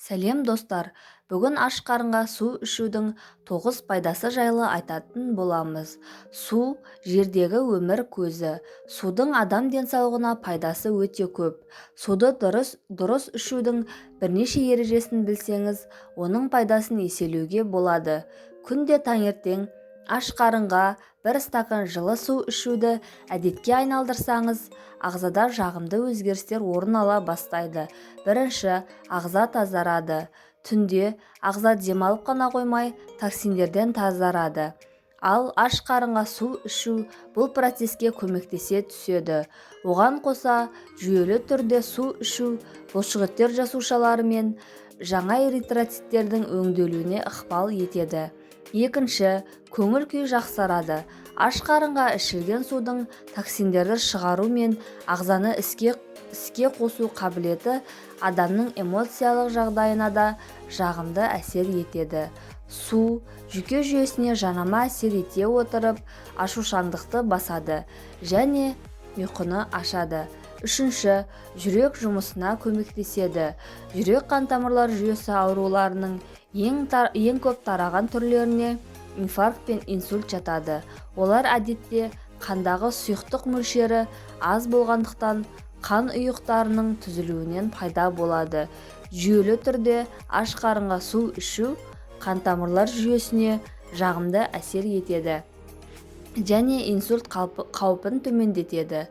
Сәлем, достар! Бүгін аш қарынға су ішудің 9 пайдасы жайлы айтатын боламыз. Су – жердегі өмір көзі. Судың адам денсаулығына пайдасы өте көп. Суды дұрыс ішудің бірнеше ережесін білсеңіз, оның пайдасын еселеуге болады. Күнде таңертең аш қарынға бір стакан жылы су ішуді әдетке айналдырсаңыз, ағзада жағымды өзгерістер орын ала бастайды. Бірінші, ағза тазарады. Түнде ағза демалып қана қоймай, токсиндерден тазарады. Ал аш қарынға су ішу бұл процеске көмектесе түседі. Оған қоса, жүйелі түрде су ішу бұлшықеттер жасушалары мен жаңа эритроциттердің өңделуіне ықпал етеді. Екінші, көңіл күй жақсарады. Аш қарынға ішілген судың токсиндерді шығару мен ағзаны іске қосу қабілеті адамның эмоциялық жағдайына да жағымды әсер етеді. Су жүйке жүйесіне жанама әсер ете отырып, ашушаңдықты басады және ұйқыны ашады. Үшінші, жүрек жұмысына көмектеседі. Жүрек қан тамырлар жүйесі ауруларының ең көп тараған түрлеріне инфаркт пен инсульт жатады. Олар әдетте қандағы сұйықтық мөлшері аз болғандықтан, қан ұйықтарының түзілуінен пайда болады. Жүйелі түрде аш қарынға су ішу қантамырлар жүйесіне жағымды әсер етеді және инсульт қаупін төмендетеді.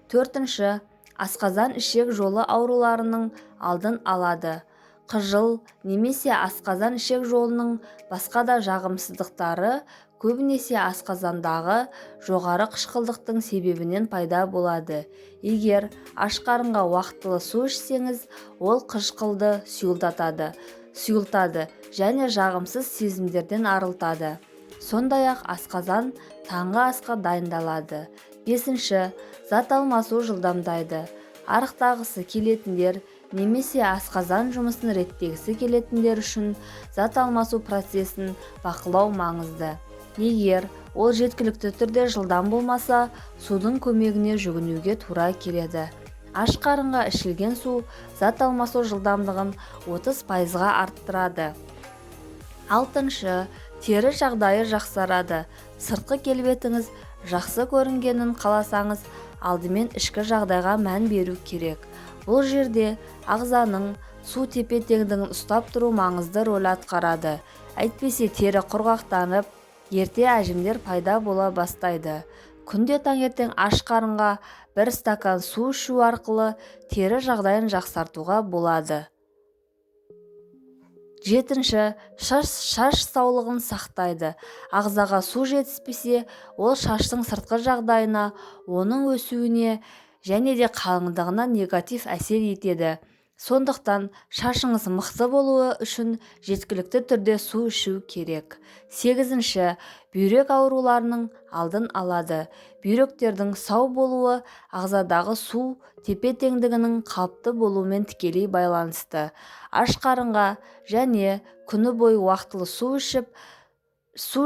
Төртінші, асқазан-ішек жолы ауруларының алдын алады. Қыжыл немесе асқазан-ішек жолының басқа да жағымсыздықтары көбінесе асқазандағы жоғары қышқылдықтың себебінен пайда болады. Егер аш қарынға уақтылы су ішсеңіз, ол қышқылды сұйылтады және жағымсыз сезімдерден арылтады. Сондай-ақ асқазан таңғы асқа дайындалады. Бесінші, зат алмасу жылдамдайды. Арықтағысы келетіндер немесе асқазан жұмысын реттегісі келетіндер үшін зат алмасу процесін бақылау маңызды. Егер ол жеткілікті түрде жылдам болмаса, судың көмегіне жүгінуге тура келеді. Аш қарынға ішілген су зат алмасу жылдамдығын 30%-ға арттырады. Алтыншы, тері жағдайы жақсарады. Сыртқы келбетіңіз жақсы көрінгенін қаласаңыз, алдымен ішкі жағдайға мән беру керек. Бұл жерде ағзаның су тепе-теңдігін ұстап тұру маңызды рөл атқарады. Әйтпесе тері құрғақтанып, ерте әжімдер пайда бола бастайды. Күнде таңертең аш қарынға бір стакан су ішу арқылы тері жағдайын жақсартуға болады. Жетінші, шаш саулығын сақтайды. Ағзаға су жетіспесе, ол шаштың сыртқы жағдайына, оның өсуіне және де қалыңдығына негатив әсер етеді. Сондықтан шашыңыз мықты болуы үшін жеткілікті түрде су ішу керек. Сегізінші, бүйрек ауруларының алдын алады. Бүйректердің сау болуы ағзадағы су тепе-теңдігінің қалыпты болуымен тікелей байланысты. Аш қарынға және күні бойы уақтылы су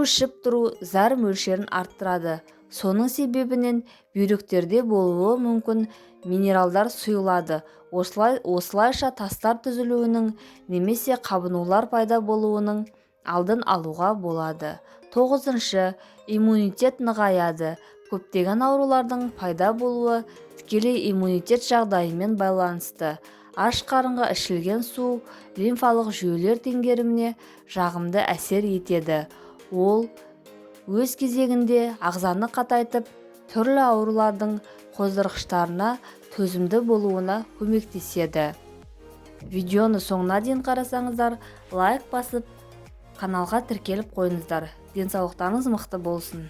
ішіп тұру зәр мөлшерін арттырады. Соның себебінен бүйректерде болуы мүмкін минералдар сұйылады. Осылайша тастар түзілуінің немесе қабынулар пайда болуының алдын алуға болады. Тоғызыншы, иммунитет нығаяды. Көптеген аурулардың пайда болуы тікелей иммунитет жағдайымен байланысты. Аш қарынға ішілген су лимфалық жүйелер теңгеріміне жағымды әсер етеді. Ол өз кезегінде ағзаны қатайтып, түрлі аурулардың қоздырғыштарына төзімді болуына көмектеседі. Видеоны соңына дейін қарасаңыздар, лайк басып, каналға тіркеліп қойыңыздар. Денсаулықтарыңыз мықты болсын!